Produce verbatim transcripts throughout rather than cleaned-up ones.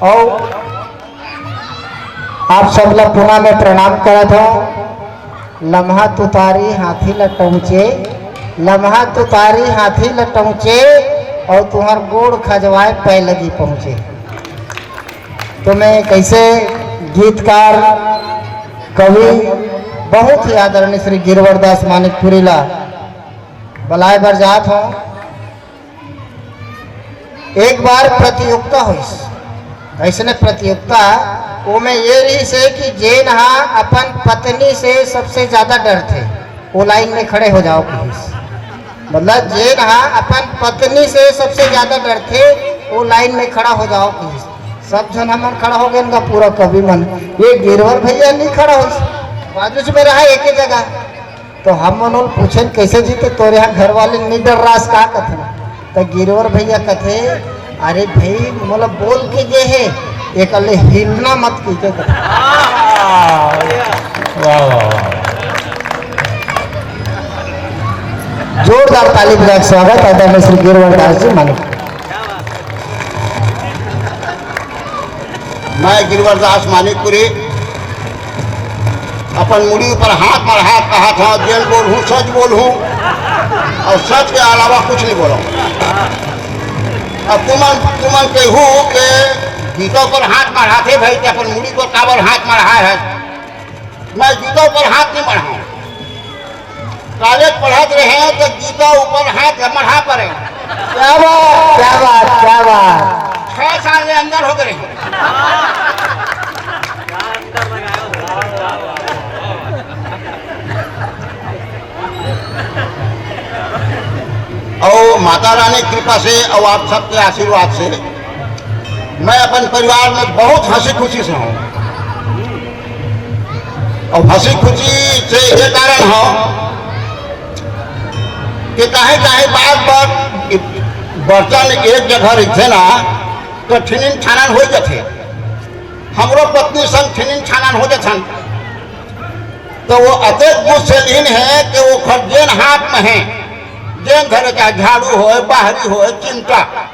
अउ आप सब ला पुनः मैं प्रणाम करत हूँ। लम्हा तुतारी हाथी ला टौचे, लम्हा तुतारी हाथी ला टौचे, अउ तुहर गोड़ खजवाए पै लगी पहुँचे। तो मैं कैसे गीतकार, कवि, बहुत ही आदरणीय श्री गिरवर दास मानिकपुरी ला बलाए बर जात हूँ। एक बार प्रतियोगिता होइस, ऐसने प्रतियोगिता, ओमे ये रहिस हे कि जेन हा अपन पत्नी से सबसे ज्यादा डरथे, वो लाइन में खड़े हो जाओ कहिस। मतलब, जेन हा अपन पत्नी से सबसे ज्यादा डरथे, वो लाइन में खड़ा हो जाओ कहिस। सब झन हमन खड़ा हो गए, पूरा कवि मन, ये गिरवर भैया नहीं खड़ा होइस, बाजू में रहा एक ही जगह। तो हम मन ओला पूछेन, "कैसे जी, ते तोरे यहाँ घर वाले नइ डर्रास का?" कथे। तो गिरवर भैया कथे, "अरे भाई, मोला बोल के गे हे, एकले हिलना मत," कहिके कथे। वाह, वाह, वाह। जोरदार ताली बजा के स्वागत है आदरणीय श्री गिरवर दास जी मानिक। मैं गिरवर दास मानिकपुरी अपन मुड़ी ऊपर हाथ मढ़ात कहत हूँ, जेन बोलहूँ सच बोलहूँ अउ सच के अलावा कुछ नहीं बोलहूँ। अब तुमन, तुमन कहू के गीता ऊपर हाथ मढ़ाथे भाई, ते अपन मुड़ी ऊपर काबर हाथ मढ़ाए हे? मैं गीता ऊपर हाथ नहीं मढ़ाऊँ। कॉलेज पढ़त रहे तो गीता ऊपर हाथ मढ़ा पड़े। क्या बात, क्या बात, क्या बात। छह साल के अंदर हो गए। और माता रानी कृपा से और आप सबके आशीर्वाद से मैं अपन परिवार में बहुत हंसी खुशी से हूँ। और हंसी खुशी से ये कारण हो कि काहे काहे बार बार बर्तन एक जगह रहिथे ना, तो ठिनिन ठानन हो जाथे। हमरो पत्नी संग ठिनिन ठानन हो जाथन। तो वो अतेक गुस्सेलीन है कि वो खर जेन हाथ में है, जेन धरे, चाहे झाड़ू होय, बाहरी होय, चिमटा,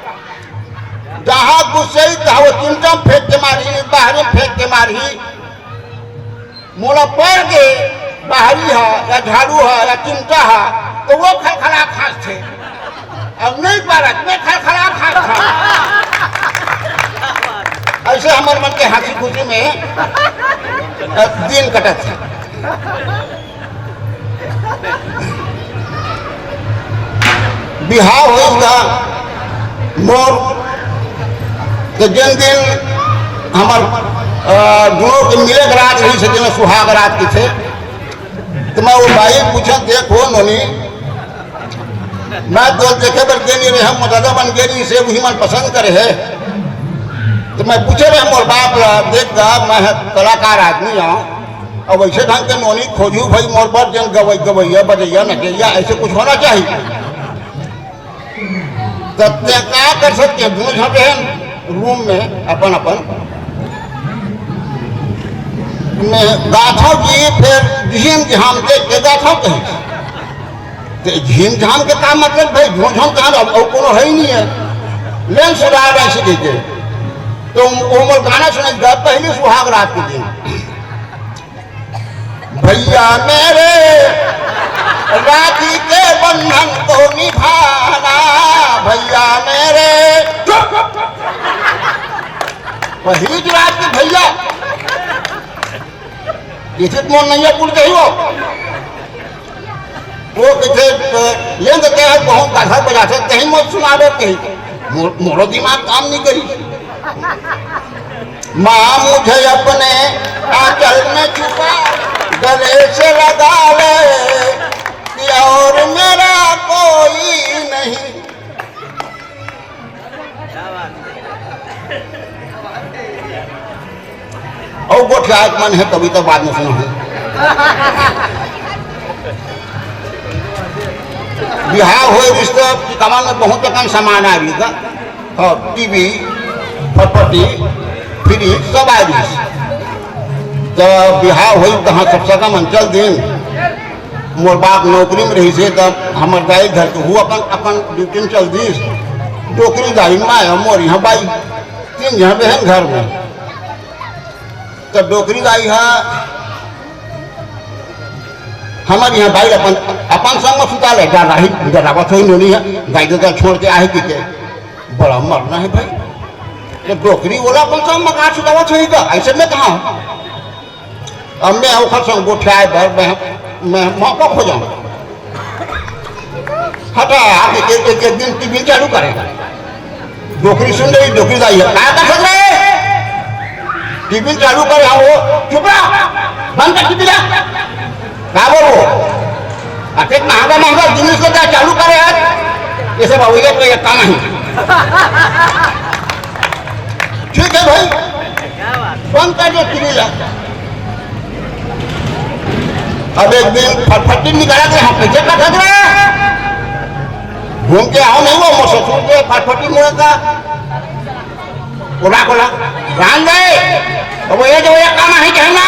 जहाँ गुस्सेई तहाँ वो चिमटा में फेंक के मारही, बाहरी में फेंक के मारही। मोला पड़ के बाहरी ह या झाड़ू ह या चिमटा ह, तो वो खलखला खांसथे। अब नहीं पारत, मैं खलखला खांसथा। ऐसे हमर मन के हंसी खुशी में, अ, दिन कटत हे। बिहाव होइस गा मोर, तो जेन दिन हमर, अ, दुनों के मिले के रात रहिस हे, जेन सुहाग रात कहिथे, तो मैं वो बाई पूछत, "देखो नोनी, मैं तो देखे बर गे नइ रहेंव, मोर दादा मन गे रहिस हे, उही मन पसंद करे हे।" तो मैं पूछे रहेंव मोर बाप ला, "देख गा, मैं ह कलाकार आदमी हंव, अब ऐसे ढंग के नोनी खोजहू भाई मोर बर, जेन गवई-, गवैया, बजैया, नचैया, ऐसे कुछ होना चाहिए।" तो ते का कर सकथे, दुनों झन रहेन रूम में अपन अपन, मैं गाथव जी, फेर झीम झाम देख के गाथव कहीं। ते झीम झाम के का मतलब भाई, झोझम कहाँ रह-, अउ कोनो है ही नहीं है। लेन सुधार ऐसे देखे। तो वो मोर गाना सुने गा पहले सुहाग रात के दिन। भैया मेरे, राखी के बंधन को निभाना, भैया मेरे। पहिली रात के भैया, इसे तो मोर नैया कुल कही हो। वो कथे, "लेन तो क्या है, बहुत गाथा बजाथे, कहीं मत सुना दे कहीं।" मोर-, मोरो दिमाग काम नहीं करी। माँ मुझे अपने आंचल में छुपा, गले से लगा ले, कि और मेरा कोई नहीं। अउ गोठियात मन हे, कविता बाद में सुनो है। बिहाव होय रिश्ता, कमल में बहुत रकम सामान आ रही था। हाँ, टीवी, फटफटी, फ्रिज, सब आ रही। जब बिहाव होय, तहाँ सब सगा मन चल दिन। मोर बाप नौकरी में रहिस हे, तब हमर दाई घर के हु अपन, अपन ड्यूटी में चल दिस। नौकरी दाई में आया, मोर यहाँ बाई। यहाँ पे है घर में। तो डोकरी दाई हा हमर यहाँ बाई अपन, अपन संग में सुता ले, डर रही, डरावत होई नोनी है, दाई ददा छोड़ के आहे कि के। बड़ा मरना है भाई। तो डोकरी वाला अपन संग में का सुतावत होई का? ऐसे में कहाँ? अब मैं ओखर संग गोठियाए बर मैं, मैं मौका खोजाऊँ। हटा, एक, एक, एक, एक दिन टीवी चालू करेगा। डोकरी सुन रही, डोकरी दाई है। का कर सकत रहे? टीवी चालू करे, हाँ, वो, चुप रहा। बंद कर टीवी ला। का बोल वो? अतेक महंगा, महंगा जिनिस को क्या चालू करे यार? ये सब अवैया को ये काम है। ठीक है भाई, बंद कर दो टीवी ला। अब एक दिन फटफटी निकाला के हम पीछे का धक रहे। घूम के आओ नहीं वो मोर ससुर के फटफटी मुड़े का। कोला, कोला। रान गए। अब ये जो ये काम है कहना।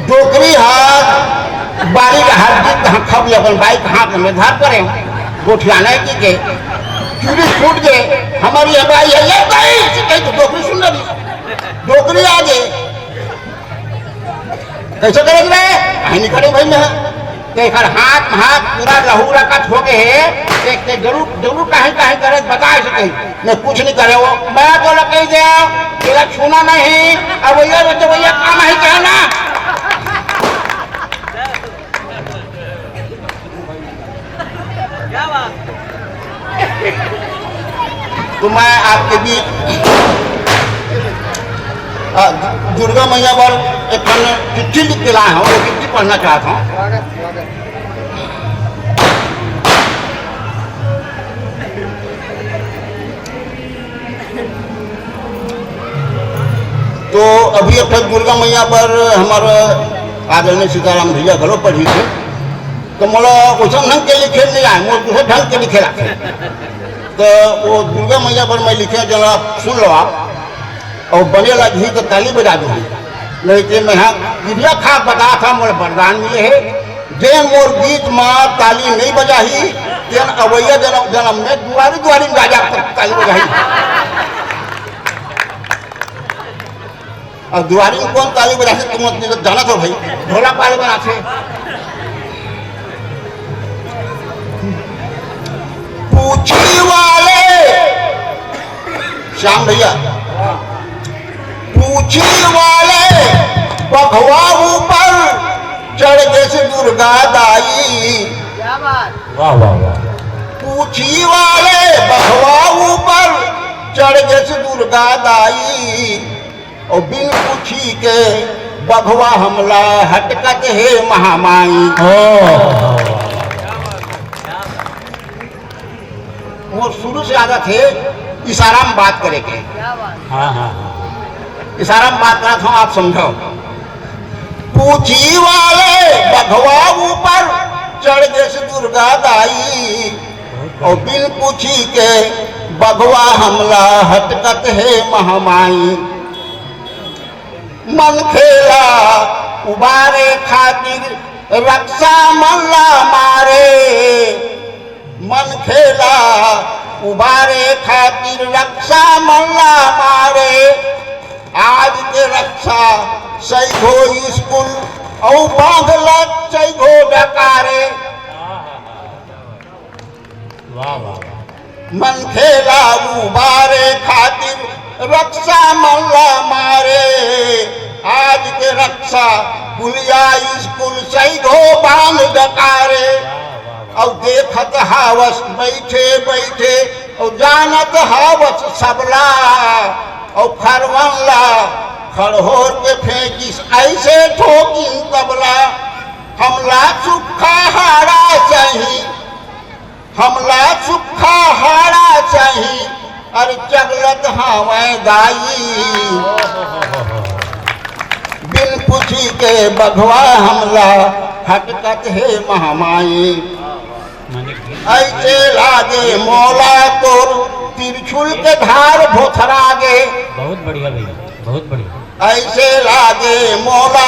डोकरी हा बारी का हाथ जीत कहाँ खब ले अपन बाई कहाँ के में धार करे। गोठियाना है कि के। चूड़ी फूट गए। हमारी ये बाई है, ये बाई, ऐसे कही तो डोकरी सुन रही। डोकरी आ गए। कैसे करे रे? आई नहीं करे भाई मैं। ते एकर हाथ, हाथ पूरा लहू रकत हो गए हे। ते, ते जरूर, जरूर कहीं, कहीं करे, बता सके। मैं कुछ नहीं करे वो। मैं तो लकई दे, तेरा छूना नहीं। अब ये बच्चे भैया काम है क्या ना? तो मैं आपके बीच, अ, दुर्गा मैया पर एक ठन चिट्ठी लिख के लाया हूँ, वो चिट्ठी पढ़ना चाहता हूँ। तो अभी एक ठन दुर्गा मैया पर हमारे आदरणीय सीताराम भैया घलो पढ़ी थे, तो मोला वैसन ढंग के लिखे नहीं आए, मोला दूसरे ढंग के लिखे आथे। तो वो दुर्गा मैया पर मैं लिखे, जरा सुन लो आप, और बने लगही तो ताली बजा दो। नहीं तो मैं हाँ गिरिया खा बता था, मोला वरदान मिले है, जे मोर गीत मा ताली नहीं बजाही, तेन अवैया जन्म, जन्म में दुआरी दुआरी में राजा ताली बजाही। अब दुआरी में कौन ताली बजाथे, तुम लोग जानत हो भाई, ढोला पाल बनाथे। पूछी वाले श्याम भैया, पूछी वाले बघवा ऊपर चढ़ गए से दुर्गा दाई। क्या बात? वाह, वाह, वाह। पूछी वाले बघवा ऊपर चढ़ गए से दुर्गा दाई, और बिन पूछी के बघवा हमला हटकत हे महामाई। ओ। वो शुरू से आदत है इशारा में बात करे के। हाँ, हाँ, हाँ। इशारा में बात करत हूँ, आप समझो। पूछी वाले बघवा ऊपर चढ़ गए से दुर्गा दाई, और बिन पूछी के बघवा हमला हटकत हे महामाई। मन खेला उबारे खातिर रक्षा मल्ला मारे, मन खेला उबारे खातिर रक्षा मल्ला मारे। आज के रक्षा सैगो स्कूल औ बांधलत सैगो डकारे। वाह, वाह, वाह। मन खेला उबारे खातिर रक्षा मल्ला मारे। आज के रक्षा पुलिया स्कूल सैगो बांध डकारे। अब देखत हावस बैठे बैठे, और जानत हावस सबला, और खरवन ला खड़होर के फेंकिस ऐसे ठोकिन तबला। हमला सुखा हाड़ा सही, हमला सुखा हाड़ा सही, अरे चगलत हावै दाई। बिन पूछी के बघवा हमला हटकत हे महामाई। ऐसे लागे मोला तोर तिरछुल के धार भोथरा गे। बहुत बढ़िया भैया, बहुत बढ़िया। ऐसे लागे मोला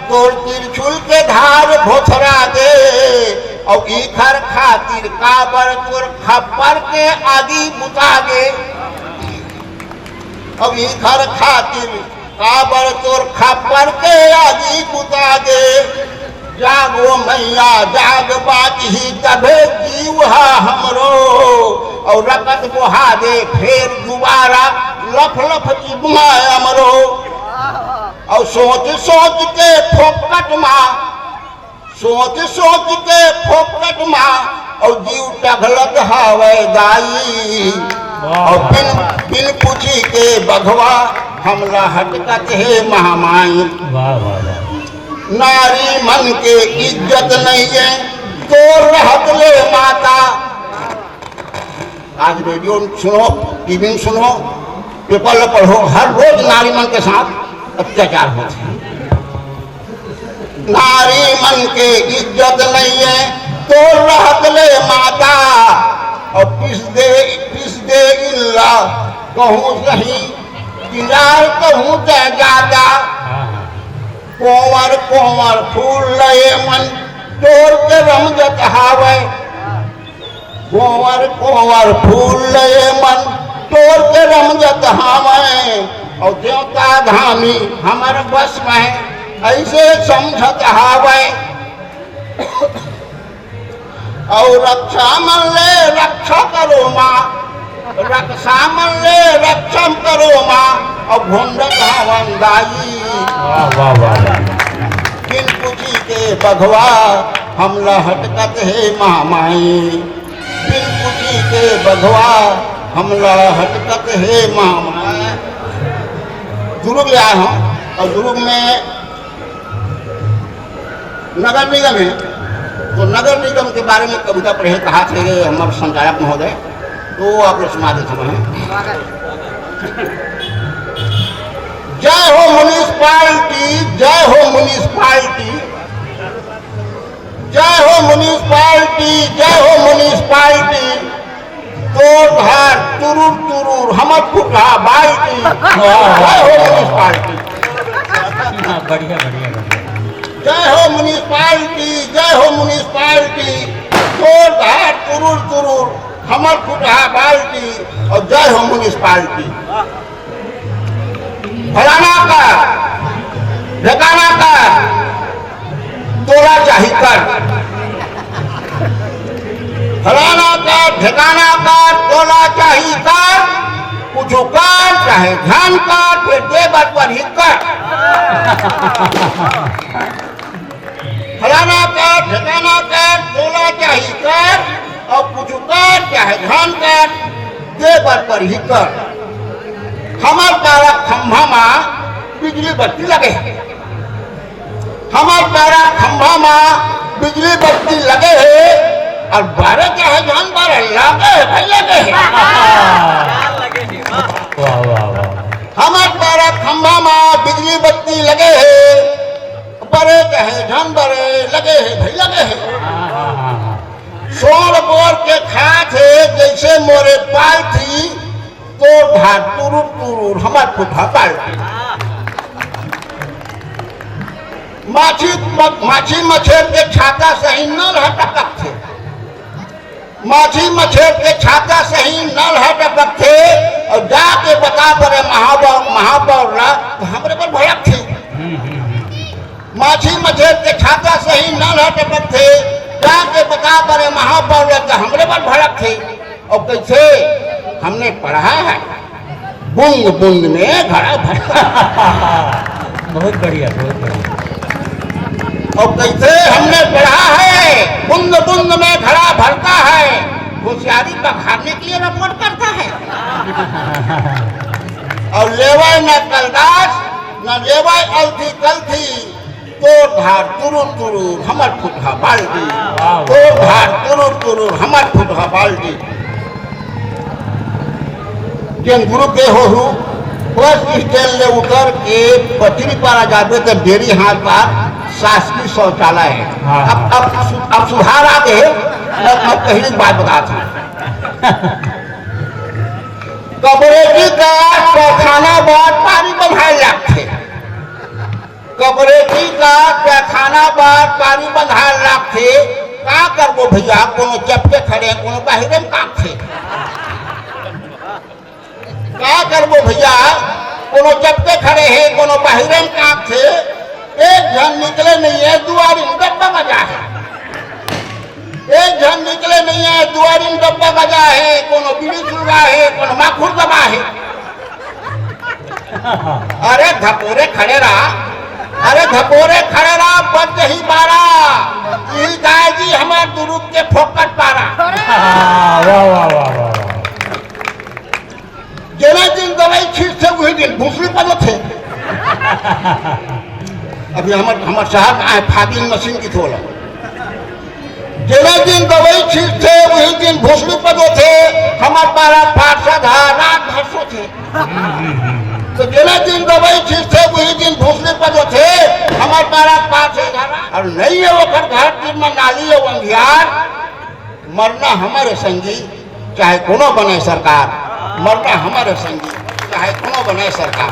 तोर तिरछुल के धार भोथरा गे, अउ इखर खातिर काबर तोर खप्पर के आगी बुता गे। अउ इखर खातिर काबर तोर खप्पर के आगी बुता गे। जागो मैया जाग बाचही तभे जीव ह हमरो। अउ रकत बोहा दे फेर दुबारा लफ लफ जीव ह हमरो। अउ सोच सोच के फोकट मा सोच सोच के फोकट मा अउ जीव टघलत हवय दाई। वाह। अउ बिन बिन पूछी के बघवा हमला हटकत हे महामाई। वाह वाह वाह। नारी मन के इज्जत नहीं है तोर रहत ले माता। आज रेडियो में सुनो, टीवी में सुनो, पेपर ला पढ़ो, हर रोज नारी मन के साथ अत्याचार होत हे। नारी मन के इज्जत नहीं है, तोर रहत ले माता। अउ पिस दे, पिस दे इल्ला, कहूँ सही, किनार कहूँ तय जाता। कोंवर कोंवर फूल लए मन, तोर के रमजत हावय। कोंवर कोंवर फूल लए मन तोर के रमजत हावय। अउ देवता धामी हमर बस में अइसे समझत हावय। अउ रक्षा मन ले रक्षा करो माँ, रक्षा मन ले रक्षा करो माँ। अउ भोंडत हवन दाई। वाह वाह वाह वाह। बिन पूछी के बघवा हमला हटकत हे महामाई। बिन पूछी के बघवा हमला हटकत हे महामाई। दुर्ग ले आए हँव अउ दुर्ग में नगर निगम हे, तो नगर निगम के बारे में कविता पढ़े कहाथे हमर संचालक महोदय, तो आप लोग सुना देत हँव। जय हो म्युनिसिपालिटी, जय हो म्युनिसिपालिटी। जय हो म्युनिसिपालिटी, जय हो म्युनिसिपालिटी। तोर घर तुरुर तुरुर, हमर फुटहा बाल्टी। वाह, वाह, जय हो वाह, वाह। म्युनिसिपालिटी। हाँ, बढ़िया, बढ़िया, बढ़िया। जय हो म्युनिसिपालिटी, जय हो म्युनिसिपालिटी। तोर घर तुरुर तुरुर, हमर फुटहा बाल्टी। अउ जय हो म्युनिसिपालिटी। फलाना कर, ढेकाना कर, तोला चाही कर। फलाना कर, ढेकाना कर, तोला चाही कर, कुछु कर चाहे झन कर, फेर दे बर परही कर। फलाना कर, ढेकाना कर, तोला चाही कर, अउ कुछु कर चाहे झन कर, दे बर परही कर। हमर पारा खंभा मा बिजली बत्ती लगे हे। हमर पारा खंभा मा बिजली बत्ती लगे हे, अउ बरे चाहे झन बरे, लगे हे भाई, लगे हे। वाह, वाह, वाह। हमर पारा खंभा मा बिजली बत्ती लगे हे, बरे चाहे झन बरे, लगे हे भाई, लगे हे। हाँ, हाँ, हाँ, हाँ। सोंड़ बोर के खात हे जइसे मोरे पालथी, तोर धार तुरुर तुरुर, हमर फुटहा बाल्टी। माछी म-, माछी मछेर के छाता सही नल ह टपकथे। माछी मछेर के छाता सही नल ह टपकथे, अउ जाके बता परे महापौर, महापौर ला, त हमरे बर भड़कथे। माछी मछेर के छाता सही नल ह टपकथे, जाके बता परे महापौर ला, त हमरे बर भड़कथे। अउ कइसे हमने पढ़ा है, बूंद बूंद में घड़ा भरता। बहुत बढ़िया, बहुत बढ़िया। अउ कइसे हमने पढ़ा है, बूंद बूंद में घड़ा भरता है, होशियारी बघारने के लिए रिपोर्ट करता है। अउ लेवय न कलदास, न लेवय अलथी कलथी, तोर धार तुरुर तुरुर, हमर फुटहा बाल्टी। वाह। तोर धार तुरुर तुरुर, हमर फुटहा बाल्टी। जेन दुरुग गे होहू, बस स्टैंड ले उतर के पचरीपारा जाबे त डेरी हाथ पार शासकीय शौचालय हे। हाँ, अब, हाँ। अब सु-, अब सुधार आ गे हे, मैं, मैं पहिली बात बतात हँव। कबरेटी का पैखाना बर पारी बंधाय लागथे। कबरेटी का पैखाना बर पारी बंधाय लागथे। का करबो भैया, कोनो चपके खड़े, कोनो बाहिरे में कांपथे। का करबो भैया, कोनो चपके खड़े हे, कोनो बाहिरे में कांपथे। एक झन निकले नइ हे, दुवारी में डब्बा बजा हे। एक झन निकले नइ हे, दुवारी में डब्बा बजा हे, कोनो बीड़ी सुलगा हे, कोनो माखुर दबा हे। अरे धपोरे खड़े रहा, अरे धपोरे खड़े रहा, बज जही बारा। इही गाय जी हमर दुरुग के फोकट पारा। हाँ, वाह, वाह, वाह, वाह, वाह। जेना दिन दवाई छींचथे, उही दिन भूसड़ी पदोथे। अभी हमर, हमर साहब आए फागिंग मशीन की थोला। जेना दिन दवाई छींचथे, उही दिन भूसड़ी पदोथे, हमर पारा पार्षद ह रात भर सोथे। तो जेना दिन दवाई छींचथे, उही दिन भूसड़ी पदोथे, हमर पारा पार्षद ह रात। अउ नइ हे ओकर घर, दिन में नाली हे अंधियार, मरना हमर संगी, चाहे कोनो बने सरकार, मरना हमर संगी, चाहे कोनो बने सरकार।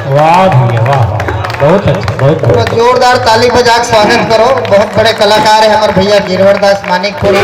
वाह भैया, वाह, वाह, बहुत अच्छा, बहुत, बहुत। जोरदार ताली बजा के स्वागत करो, बहुत बड़े कलाकार हे हमर भैया गिरवर दास मानिकपुरी।